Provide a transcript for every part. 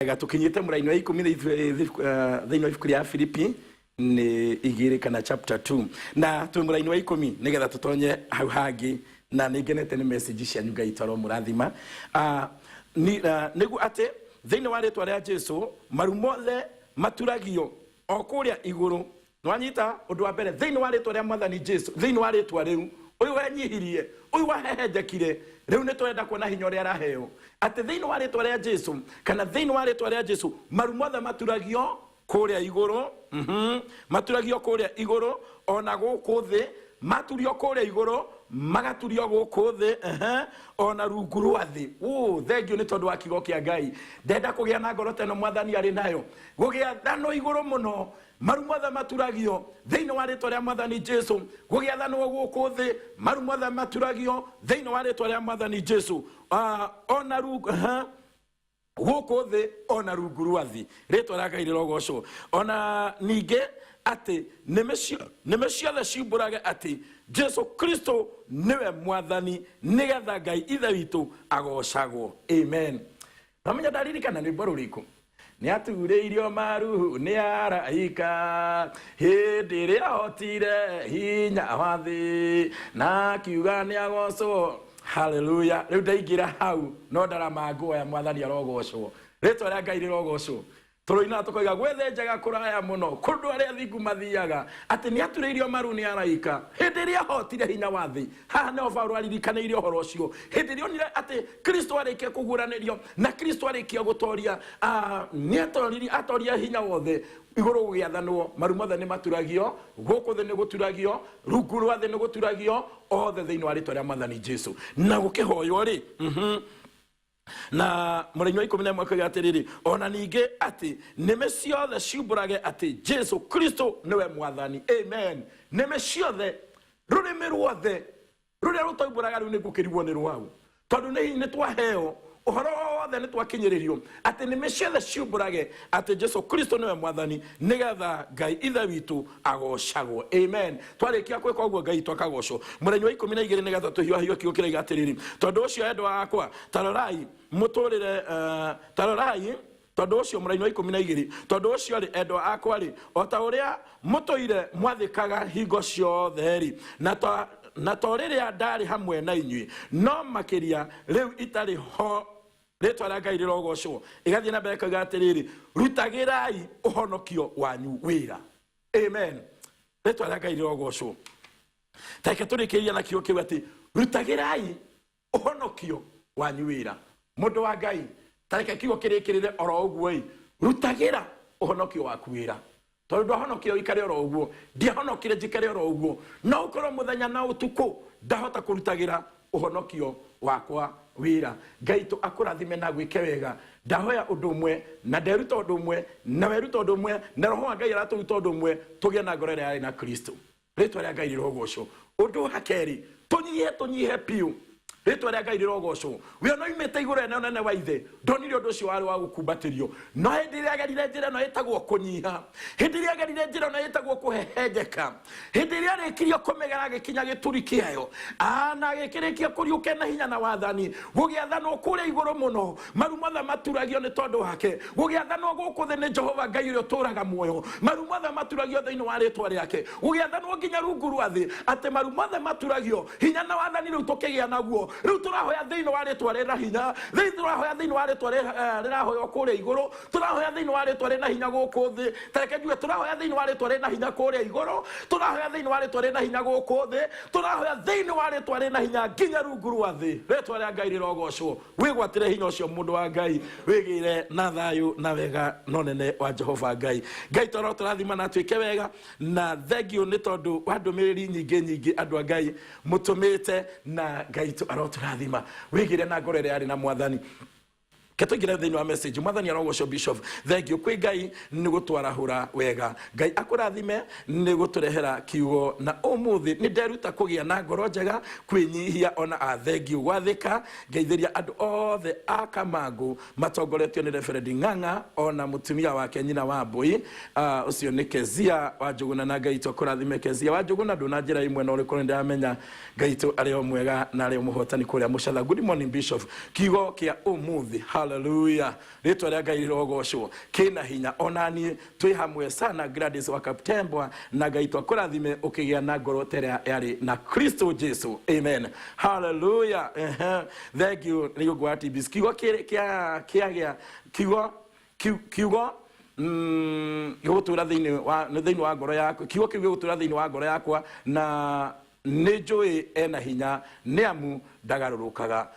Wega tũkinyĩte mũraini wa ikũmi thĩinĩ wa ibuku rĩa Filipi nĩ igĩrĩ kana chapter 2 na twĩ mũraini wa ikũmi nĩgetha tũtonye hau hangĩ na nĩ ngenete nĩ message cianyu. Ngai twarwo mũrathima. Nĩguo atĩ thĩinĩ wa rĩtwa rĩa Jesu maru mothe maturagio o kũrĩa igũrũ. Nĩwanyita ũndũ wa mbere, thĩinĩ wa rĩtwa rĩa Mwathani Jesu, thĩinĩ wa rĩtwa rĩu, ũyũ wenyihirie, ũyũ wahehenjekire, rĩu nĩ tũrenda kuona hinya ũrĩa araheo, atĩ thĩinĩ wa rĩtwa rĩa Jesu, kana thĩinĩ wa rĩtwa rĩa Jesu maru mothe maturagio kũrĩa igũrũ, maturagio kũrĩa igũrũ ona gũkũ thĩ, maturio kũrĩa igũrũ magaturio gũkũ thĩ, ona rungu rwa thĩ. Thengiũ nĩ tondũ wa kiugo kĩa Ngai. Ndenda kũgĩa na ngoro ta ĩno Mwathani arĩ nayo, gũgĩathanwo igũrũ mũno, maru mothe maturagio thĩinĩ wa rĩtwa rĩa Mwathani Jesu, gũgĩathanwo gũkũ thĩ, maru mothe maturagio thĩinĩ wa rĩtwa rĩa Mwathani Jesu. Ona rungu, gũkũ thĩ ona rungu rwa thĩ. Rĩtwa rĩa Ngai rĩrogocwo. Ona ningĩ atĩ nĩmĩ ciothe ciumbũrage atĩ Jesu Kristo nĩwe Mwathani, nĩgetha Ngai Ithe witũ agocagwo. Amen. Namenya ndaririkana rwĩmbo rũrĩkũ? Nĩ aturĩirio maru nĩ araika hĩndĩ ĩrĩa ahotire hinya wa thĩ, na akiuga nĩ agocwo. Haleluya. Rĩu ndaingĩra hau no ndarama nguoya. Mwathani arogocwo, rĩtwa rĩa Ngai rĩrogocwo. Tũroinaga tũkoiga gwethe njega kũraya mũno kũndũ arĩa athingu mathiaga, atĩ nĩ aturĩirio maru nĩ araika hĩndĩ ĩrĩa ahotire hinya wa thĩ. Haha nĩho Paulo aririkanĩire ũhoro ũcio hĩndĩ ĩrĩa onire atĩ Kristo arĩkia kũguũranĩrio na Kristo arĩkia gũtoria, nĩ atoririe, atoria hinya wothe igũrũ. Gũgĩathanwo maru mothe nĩ maturagio, gũkũ thĩ nĩ gũturagio, rungu rwa thĩ nĩ gũturagio, othe thĩinĩ wa rĩtwa rĩa Mwathani Jesu. Na gũkĩhoywo rĩ, na mũrĩmi wa 11 akoiga atĩrĩrĩ, ona ningĩ atĩ nĩmĩ ciothe ciumbũrage atĩ Jesu Kristo nĩwe Mwathani. Amen. Nĩmĩ ciothe, rũrĩmĩ ruothe rũrĩa rũtaumbũraga rĩu nĩ ngũkĩrigwo nĩ rwau, tondũ nĩ twaheo ũhoro wothe, nĩ twakinyĩrĩrio atĩ nĩmĩ ciothe ciumbũrage atĩ Jesu Kristo nĩwe Mwathani, nĩgetha Ngai Ithe witũ agocagwo. Amen. Twarĩkia gwĩka ũguo, Ngai witũ akagocwo. Mũrĩmi wa 12, nĩgetha tũhiũhahiũ kiugo kĩraiga atĩrĩrĩ, tondũ ũcio endwa akwa, tarorai mũtũrĩre, tarorai, tondũ ũcio mũraini wa 12, tondũ ũcio rĩ, endwa akwa rĩ, o ta ũrĩa mũtũire mwathĩkaga hingo ciothe rĩ, na to rĩrĩa ndarĩ hamwe na inyuĩ, no makĩria rĩu itarĩ ho. Rĩtwa rĩa Ngai rĩrogocwo. Ĩgathiĩ na mbere ĩkoiga atĩrĩrĩ, rutagĩrai ũhonokio wanyu wĩra. Amen. Rĩtwa rĩa Ngai rĩrogocwo. Tareke tũrĩkĩrĩria na kiugo kĩu atĩ rutagĩrai ũhonokio wanyu wĩra. Mũndũ wa Ngai, tareke kiugo kĩrĩkĩrĩre oro ũguo ĩ, rutagĩra ũhonokio waku wĩra, tondũ ndwahonokire ũikare oro ũguo, ndiahonokire njikare oro ũguo. No ũkorwo mũthenya na ũtukũ ndahota kũrutagĩra ũhonokio wakwa wĩra. Ngai tũ akũrathime na gwĩke wega. Ndahoya ũndũ ũmwe na nderuta ũndũ ũmwe na weruta ũndũ ũmwe na Roho wa Ngai aratũruta ũndũ ũmwe, tũgĩe na ngoro ĩrĩa yarĩ na Kristo. Rĩtwa rĩa Ngai rĩrogocwo. Ũndũ wa kerĩ, tũnyihe, tũnyihe biũ. Rĩtwa rĩa Ngai rĩrogocwo. We ona oimĩte igũrũ ene ũnene wa Ithe, ndonire ũndũ ũcio warĩ wa gũkumbatĩrio, no hĩndĩ ĩrĩa agerire njĩra ĩno ĩtagwo kũnyiha, hĩndĩ ĩrĩa agerire njĩra ĩno ĩtagwo kũhehenjeka, hĩndĩ ĩrĩa arĩkirie kũmĩgera agĩkinya gĩturi kĩayo, na agĩkĩrĩkia kũriũka na hinya na wathani, gũgĩathanwo kũrĩa igũrũ mũno, maru mothe maturagio nĩ tondũ wake. Gũgĩathanwo gũkũ thĩ nĩ Jehova Ngai ũrĩa ũtũũraga muoyo, maru mothe maturagio thĩinĩ wa rĩtwa rĩake. Gũgĩathanwo nginya rungu rwa thĩ atĩ maru mothe maturagio. Hinya na wathani rĩu tũkĩgĩa naguo. Rĩu tũrahoya thĩinĩ wa rĩtwa rĩna hinya, rĩu tũrahoya thĩinĩ wa rĩtwa rĩrahoywo kũrĩa igũrũ, tũrahoya thĩinĩ wa rĩtwa rĩna hinya gũkũ thĩ. Tareke njuge, tũrahoya thĩinĩ wa rĩtwa rĩna hinya kũrĩa igũrũ, tũrahoya thĩinĩ wa rĩtwa rĩna hinya gũkũ thĩ, tũrahoya thĩinĩ wa rĩtwa rĩna hinya nginya rungu rwa thĩ. Rĩtwa rĩa Ngai rĩrogocwo. Wĩgwatĩre hinya ũcio, mũndũ wa Ngai, wĩgĩre na thayũ na wega na ũnene wa Jehova Ngai. Ngai toro tũrathima na twĩke wega na thengiũ nĩ tondũ wa ndũmĩrĩri nyingĩ nyingĩ andũ a Ngai mũtũmĩte, na Ngai tũ arotũrathima. Wĩgĩre na ngoro ĩrĩa yarĩ na Mwathani. Ke tũingĩre thĩinĩ wa message. Mwathani arogocwo. Bishop, thengiũ kwĩ Ngai nĩ gũtwarahũra wega. Ngai akũrathime nĩ gũtũrehera kiugo na ũmũthĩ nĩ nderuta kũgĩa na ngoro njega, kwĩnyihia, ona a thengiũ gwathĩka. Ngeithĩria andũ othe a Kamangũ matongoretio nĩ Reverend Ng'ang'a ona mũtumia wake nyina wa Mbũi. Ũcio nĩ Kezia wa Njũgũna, na Ngai tũkũrathime Kezia wa Njũgũna. Ndũna njĩra imwe na ũrĩkũ, nĩ ndĩramenya Ngai tũ arĩ o mwega na arĩ o mũhotani kũrĩa Mũcatha. Good morning, Bishop. Kiugo kĩa ũmũthĩ. Haleluya, rĩtwa rĩa Ngai rĩrogocwo. Kĩna hinya onaniĩ twĩ hamwe sana. Gladys wa Kaptembwa, na Ngai twakũrathime ũkĩgĩa na ngoro ta ĩrĩa yarĩ na Kristo Jesu. Amen, haleluya. Ehe, thank you. Nĩ ũguo wa TBC kiugo kĩa kĩagĩa kiugo kiugo gĩgũtũra thĩinĩ wa ngoro yakwa. Kiugo kĩu gĩgũtũra thĩinĩ wa ngoro yakwa, na nĩ njũĩ ena hinya, nĩ amu ndagarũrũkaga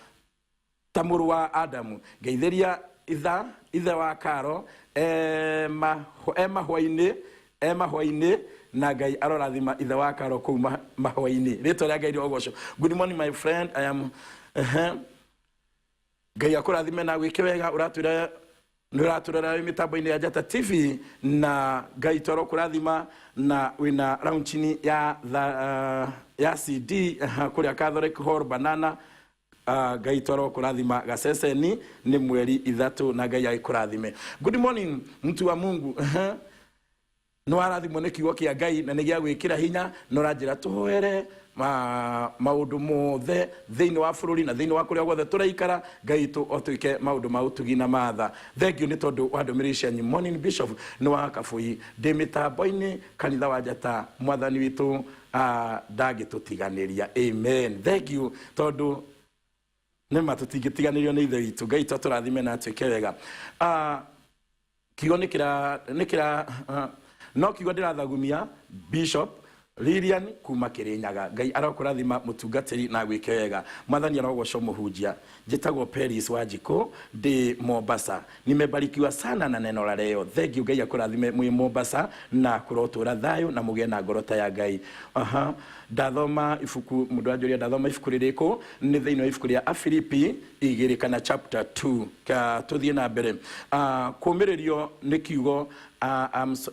ta mũrũ wa Adamu. Ngeithĩria ithe wa Karo e mahũa-inĩ, e mahũa-inĩ, na Ngai arorathima ithe wa Karo kũu mahũa-inĩ. Rĩtwa rĩa Ngai rĩrogocwo. Good morning, my friend. I am Ngai akũrathime na gwĩke wega. Ũratwĩra nĩ ũratũrora wĩ mĩtambo-inĩ ya Njata TV, na Ngai twaro kũrathima na wĩna launchini ya CD kũrĩa Catholic Hall Banana. Ngai twaro kũrathima. Gaceceni nĩ 3 na Ngai agĩkũrathime. Good morning, mtu wa Mungu. Nĩ warathimwo nĩ kiugo kĩa Ngai na nĩ gĩa gwĩkĩra hinya, na ũranjĩra tũhoere maũndũ mothe thĩinĩ wa bũrũri na thĩinĩ wa kũrĩa guothe tũraikara. Ngai tũ otwĩke maũndũ ma ũtugi na matha. Thank you nĩ tondũ wa ndũmĩrĩri cianyu. Morning, Bishop, nĩ wa Kabũi, ndĩ mĩtambo-inĩ kanitha wa Njata. Mwathani witũ ndangĩtũtiganĩria. Amen. Thank you, tondũ nĩ ma tũtingĩtiganĩrio nĩ ithe witũ. Ngai twatũrathime na atuĩke wega. Kiugo nĩ kĩra no kiugo ndĩrathagumia. Bishop Lilian kuma Kirinyaga, Ngai arokũrathima mũtungatĩri na gwĩke wega. Mwathani arogocwo. Mũhunjia, njĩtagwo Peris Wanjikũ, ndĩ Mombasa. Nimebarikiwa sana na neno la leo. Thank you. Ngai akũrathime mwĩ Mombasa, na kũrotũra thayũ na mũgĩe na ngoro ta ya Ngai. Aha, ndathoma ibuku, mũndũ anjũria ndathoma ibuku rĩrĩkũ, nĩ thĩinĩ wa ibuku rĩa Afilipi 2 kana chapter 2. Ka tũthiĩ na mbere. Kũmĩrĩrio nĩ kiugo,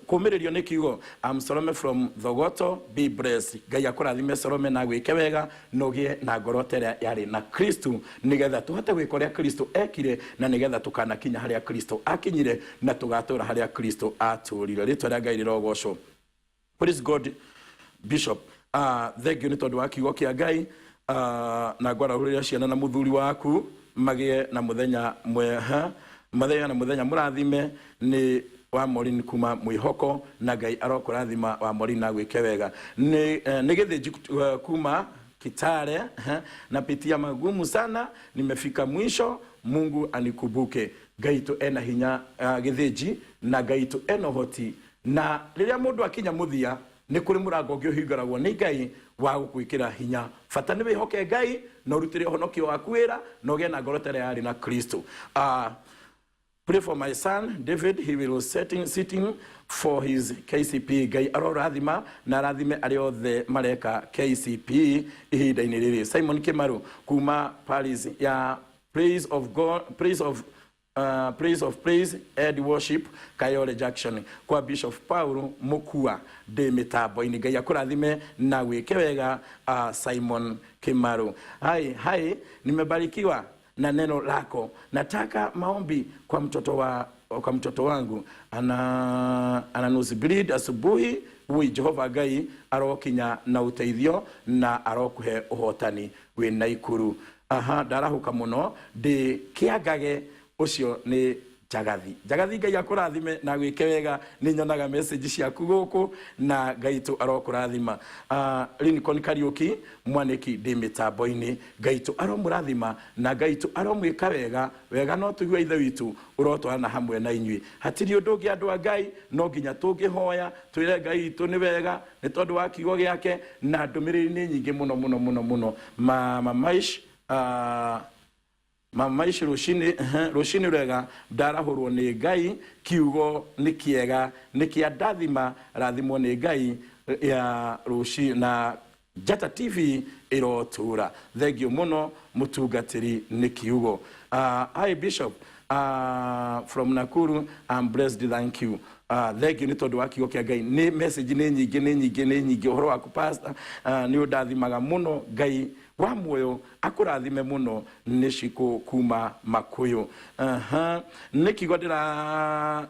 kũmĩrĩrio nĩ kiugo. I'm Solome from Thogoto. Be blessed. Ngai akũrathime, Solome, na gwĩke wega na ũgĩe na ngoro ta ĩrĩa yarĩ na Kristo, nĩgetha tũhote gwĩka ũrĩa Kristo ekire, na nĩgetha tũkanakinya harĩa Kristo akinyire, na tũgatũra harĩa Kristo atũrire. Rĩtwa rĩa Ngai rĩrogocwo. Praise God, Bishop. Thank you nĩ tondũ wa kiugo kĩa Ngai, na ngwarahũrĩra ciana na mũthuri waku magĩe na mũthenya mweha, mũthenya na mũthenya mũrathime. Nĩ wa Maureen kuma Mwĩhoko, na Ngai arokũrathima wa Maureen na gwĩke wega. Nĩ Gĩthĩnji kuma Kitale. Napitia magumu sana, nimefika mwisho, Mungu anikumbuke. Ngai tu ena hinya, Gĩthĩnji, na Ngai tu ena ũhoti, na rĩrĩa mũndũ akinya mũthia nĩ kũrĩ mũrango ũngĩ ũhingũragwo nĩ Ngai wa gũkwĩkĩra hinya. Bata nĩ wĩhoke Ngai na ũrutĩre ũhonokio waku wĩra, na ũgĩe na ngoro ta ĩrĩa yarĩ na Kristo. Pray for my son David, he will sitting for his KCP. Ngai arorathima na arathime arĩa othe mareka KCP ihinda-inĩ rĩrĩ. Simon Kimaru kuma Paris ya Praise of God, Praise of Praise and Worship, Kayole Junction, kwa Bishop Paul Mukua, ndĩ mĩtambo-inĩ. Ngai akũrathime na gwĩke wega, Simon Kimaru. Hai hai, nimebarikiwa na neno lako. Nataka maombi kwa mtoto wangu, ana nose bleed asubuhi. Ui, Jehova Ngai arokinya na ũteithio na arokuhe ũhotani wĩ Naikuru. Aha, ndarahuka mũno, ndĩ Kĩangage. Ũcio nĩ Njagathi. Njagathi, Ngai akũrathime na gwĩke wega. Nĩ nyonaga message ciaku gũkũ, na Ngai tũ arokũrathima. Lincoln Kariuki Mwanĩki, ndĩ mĩtambo-inĩ. Ngai tũ aromũrathima na Ngai tũ aromwĩka wega wega, no tũigue ithe witũ ũrotwarana hamwe na inyuĩ. Hatirĩ ũndũ ũngĩ, andũ a Ngai, no nginya tũngĩhoya twĩre Ngai witũ nĩ wega nĩ tondũ wa kiugo gĩake, na ndũmĩrĩri nĩ nyingĩ mũno mũno mũno mũno. Mama Maish, Mama Maish, rũcinĩ rwega. Ndarahũrwo nĩ Ngai, kiugo nĩ kĩega, nĩ kĩa ndathima. Rathimwo nĩ Ngai ya rũci na Njata TV ĩrotũra. Thank you mũno, mũtungatĩri, nĩ kiugo. Hi Bishop, from Nakuru. I'm blessed, thank you. Thank you nĩ tondũ wa kiugo kĩa Ngai. Nĩ message nĩ nyingĩ, nĩ nyingĩ, nĩ nyingĩ. Ũhoro waku, pastor, nĩ ũndathimaga mũno. Ngai wa muoyo akũrathime mũno. Nĩ Cikũ kuma Makuyu. Aha, nĩ kiugo ndĩra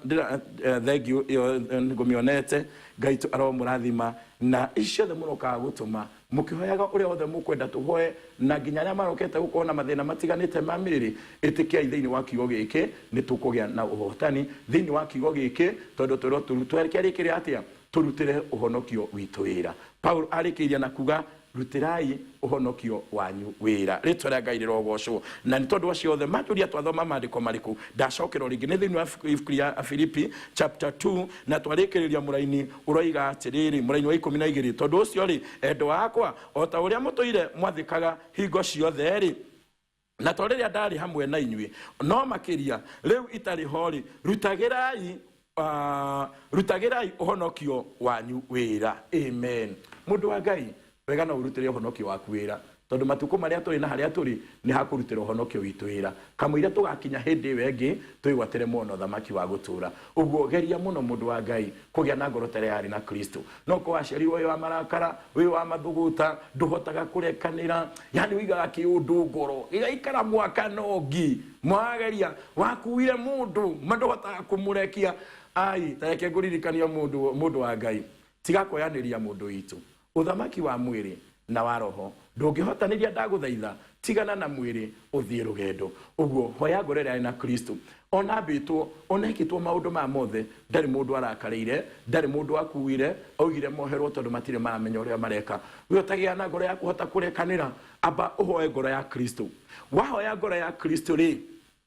thank you, ĩyo ngũmĩonete. Ngai tu aromũrathima na ici ciothe mũrokaga gũtũma. Mũkĩhoyaga ũrĩa wothe mũkwenda tũhoe, na nginya arĩa marokete gũkorwo na mathĩna matiganĩte ma mĩĩrĩ, ĩtĩkiai thĩinĩ wa kiugo gĩkĩ nĩ tũkũgĩa na ũhotani thĩinĩ wa kiugo gĩkĩ, tondũ twĩrwo tũrĩkĩrĩkĩre atĩa? Tũrutĩre ũhonokio witũ wĩra. Paulo arĩkĩirie na kuga, rutĩrai ũhonokio wanyu wĩra. Rĩtwa rĩa Ngai rĩrogocwo. Na nĩ tondũ wa ciothe manjũria twathoma maandĩko marĩkũ, ndacokera o rĩngĩ nĩ thĩinĩ wa ibuku rĩa Filipi chapter 2, na twarĩkĩrĩria mũraini ũroiga atĩrĩrĩ, mũraini wa 12, tondũ ũcio rĩ, endwa akwa, o ta ũrĩa mũtũire mwathĩkaga hingo ciothe rĩ, na to rĩrĩa ndarĩ hamwe na inyuĩ, no makĩria rĩu itarĩ ho rĩ, rutagĩrai ũhonokio wanyu wĩra. Amen. Mũndũ wa Ngai, wega no ũrutĩre ũhonokio waku wĩra, tondũ matukũ marĩa tũrĩ na harĩa tũrĩ nĩ hakũrutĩra ũhonokio witũ wĩra, kamũira tũgakinya hĩndĩ ĩyo ĩngĩ twĩgwatĩre muoyo na ũthamaki wa gũtũũra. Ũguo geria mũno, mũndũ wa Ngai, kũgĩa na ngoro ta ĩrĩa yarĩ na Kristo. No korwo waciarirwo wĩ wa marakara, wĩ wa mathũgũta, ndũhotaga kũrekanĩra, yani ũigaga kĩũndũ ngoro gĩgaikara mwaka nongi, mwageria wakuire mũndũ ma ndũhotaga kũmũrekia. Ai, ta reke ngũririkanie mũndũ wa Ngai, tiga kuoyanĩria mũndũ witũ. Ũthamaki wa mwĩrĩ na wa roho ndũngĩhotanĩria, ndagũthaitha tigana na mwĩrĩ ũthiĩ rũgendo. Ũguo hoya ngoro ĩrĩa yarĩ na Kristo. Ona ambĩtwo, ona ekĩtwo maũndũ maya mothe, ndarĩ mũndũ arakarĩire, ndarĩ mũndũ akuire, augire moherwo tondũ matirĩ maramenya ũrĩa mareka. We ũtagĩa na ngoro ya kũhota kũrekanĩra, amba ũhoe ngoro ya Kristo. Wahoya ngoro ya Kristo rĩ,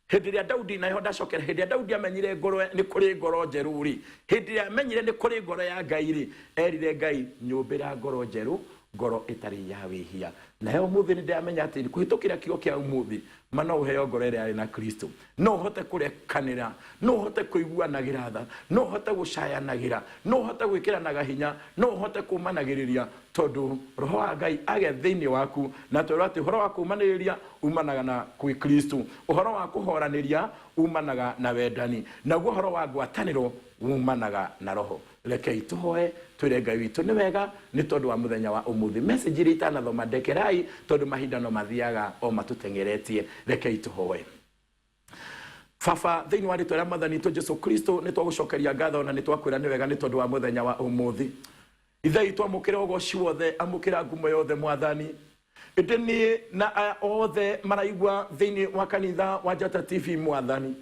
hĩndĩ ĩrĩa Daudi, na ĩho ndacokera, hĩndĩ ĩrĩa Daudi amenyire ngoro nĩ kũrĩ ngoro njerũ rĩ, hĩndĩ ĩrĩa amenyire nĩ kũrĩ ngoro ya Ngai rĩ, erire Ngai, nyũmbĩra ngoro njerũ, ngoro ĩtarĩ ya wĩhia. Nayo ũmũthĩ nĩ ndĩramenya atĩ kũhĩtũkĩra kiugo kĩa ũmũthĩ, ma no ũheo ngoro ĩrĩa yarĩ na Kristo. No ũhote kũrekanĩra, no ũhote kũiguanagĩra tha, no ũhote gũcayanagĩra, no ũhote gwĩkĩranaga hinya, no ũhote kũmanagĩrĩria, tondũ roho wa Ngai agĩa thĩinĩ waku. Na twerwo atĩ ũhoro wa kũmanĩrĩria umanaga na kwĩ Kristo, ũhoro wa kũhoranĩria umanaga na wendani, naguo ũhoro wa ngwatanĩro umanaga na roho. Rekei tũhoe twĩre Ngai witũ nĩ wega nĩ tondũ wa mũthenya wa ũmũthĩ. Message iria itanathoma ndekerai, tondũ mahinda no mathiaga o matũteng'eretie. Rekei tũhoe. Baba, thĩinĩ wa rĩtwa rĩa Mwathani witũ Jesu Kristo, nĩ twagũcokeria ngatho na nĩ twakwĩra nĩ wega nĩ tondũ wa mũthenya wa ũmũthĩ. Ithe witũ, amũkĩra ũgoci wothe, amũkĩra ngumo yothe, Mwathani. Ĩndĩ niĩ na aya othe maraigua thĩinĩ wa kanitha wa Njata TV, Mwathani,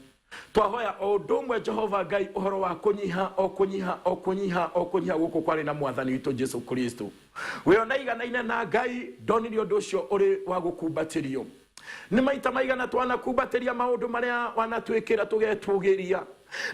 twahoya o ũndũ ũmwe, Jehova Ngai, ũhoro wa kũnyiha, o kũnyiha, o kũnyiha, o kũnyiha gũkũ kwarĩ na Mwathani witũ Jesu Kristo. We ona iganaine na Ngai, ndonire ũndũ ũcio ũrĩ wa gũkumbatĩrio. Nĩ maita maigana twanakumbatĩria maũndũ marĩa wanatwĩkĩra tũgetũgĩria.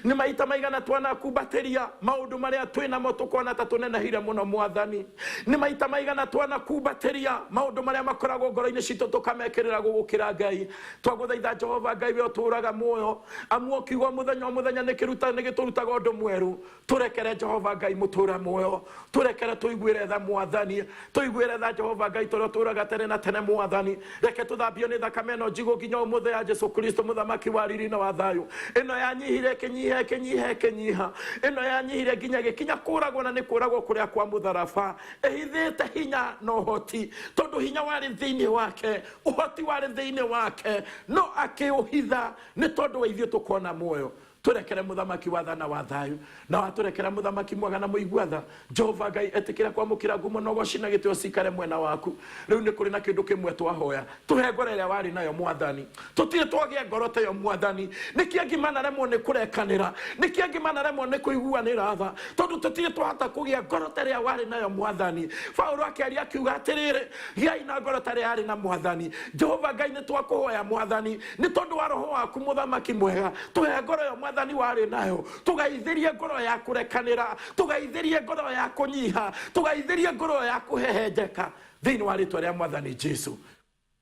Nĩ maita maigana twanakumbatĩria maũndũ marĩa twĩnamo tũkona ta tũnenehire mũno, Mwathani. Nĩ maita maigana twanakumbatĩria maũndũ marĩa makoragwo ngoro-inĩ citũ tũkamekĩrĩra gũgũkĩra Ngai. Twagũthaitha Jehova Ngai, we ũtũũraga muoyo, amu o kiugo mũthenya o mũthenya nĩ gĩtũrutaga ũndũ mwerũ. Tũrekere Jehova Ngai mũtũũra muoyo, tũrekere, tũiguĩre tha Mwathani, tũiguĩre tha Jehova Ngai tũrĩa ũtũũraga tene na tene. Mwathani, reke tũthambio nĩ thakame ĩno njigũ nginya ũmũthĩ ya Jesu Kristo, mũthamaki wa riri na wa thayũ. Ĩno yanyihire, ĩkĩnyiha, ĩkĩnyiha, ĩkĩnyiha, ĩno yanyihire nginya ĩgĩkinya kũragwo, na nĩ kũragwo kũrĩa kwa mũtharaba, ĩhithĩte hinya na ũhoti, tondũ hinya warĩ thĩinĩ wake, ũhoti warĩ thĩinĩ wake, no akĩũhitha nĩ tondũ wa ithuĩ tũkona muoyo. Tũrekere, mũthamaki wa tha na wa thayũ, na watũrekera, mũthamaki mwega na mũigua tha. Jehova Ngai, ĩtĩkĩra kwamũkĩra ngumo na ũgoci na gĩtĩo cikare mwena waku. Rĩu nĩ kũrĩ na kĩndũ kĩmwe twahoya, tũhe ngoro ĩrĩa warĩ nayo, Mwathani. Tũtirĩ twagĩa ngoro ta ĩyo, Mwathani. Nĩkĩ angĩ manaremwo nĩ kũrekanĩra? Nĩkĩ angĩ manaremwo nĩ kũiguanĩra tha? Tondũ tũtirĩ twahota kũgĩa ngoro ta ĩrĩa warĩ nayo, Mwathani. Paulo akĩaria akiuga atĩrĩrĩ, gĩai na ngoro ta ĩrĩa yarĩ na Mwathani. Jehova Ngai, nĩ twakũhoya, Mwathani, nĩ tondũ wa roho waku, mũthamaki mwega, tũhe ngoro ĩyo Mwathani warĩ nayo. Tũgaithĩrie ngoro ya kũrekanĩra, tũgaithĩrie ngoro ya kũnyiha, tũgaithĩrie ngoro ya kũhehenjeka, thĩinĩ wa rĩtwa rĩa Mwathani Jesu.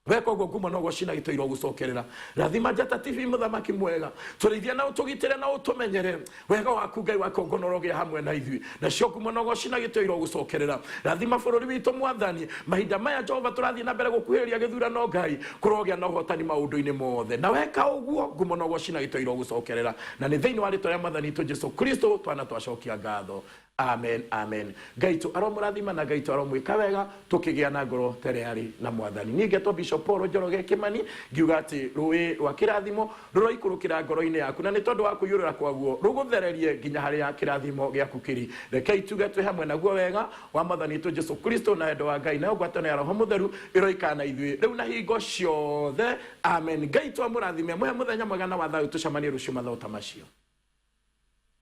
Weka ũguo, ngumo no gũcina gĩtũirwo gũcokerera. Rathima Njata TV, mũthamaki mwega, tũrĩithie na ũtũgitĩre na ũtũmenyere. Wega waku, Ngai wa kĩũngano, ũrogĩa hamwe na ithuĩ, nacio ngumo na ũgoci na gĩtũirwo gũcokerera. Rathima bũrũri witũ, Mwathani, mahinda maya Jehova tũrathiĩ na mbere gũkuhĩrĩria gĩthurano. Ngai, kũrogĩa na ũhotani maũndũ-inĩ mothe, na weka ũguo, ngumo na ũgoci na gĩtũirwo gũcokerera, na nĩ thĩinĩ wa rĩtwa rĩa Mwathani witũ Jesu Kristo twana twacokia ngatho. Amen, amen. Ngai tu aromũrathima na Ngai tu aromwĩka wega, tũkĩgĩa na ngoro ta ĩrĩa yarĩ na Mwathani. Niĩ ngetwo Bishop Paul Njoroge Kĩmani, ngiuga atĩ rũĩ rwa kĩrathimo rũroikũrũkĩra ngoro-inĩ yaku, na nĩ tondũ wa kũiyũrĩra kwaguo rũgũthererie nginya harĩa kĩrathimo gĩaku kĩrĩ. Rekei tuge twĩ hamwe naguo wega wa Mwathani witũ Jesu Kristo na wendo wa Ngai nayo ngwatanĩro ya Roho Mũtheru ĩroikara na ithuĩ rĩu na hingo ciothe. Amen. Ngai tu amũrathime, amũhe mũthenya mwega na wa thayũ. Tũcemanie rũciũ mathaa o ta macio.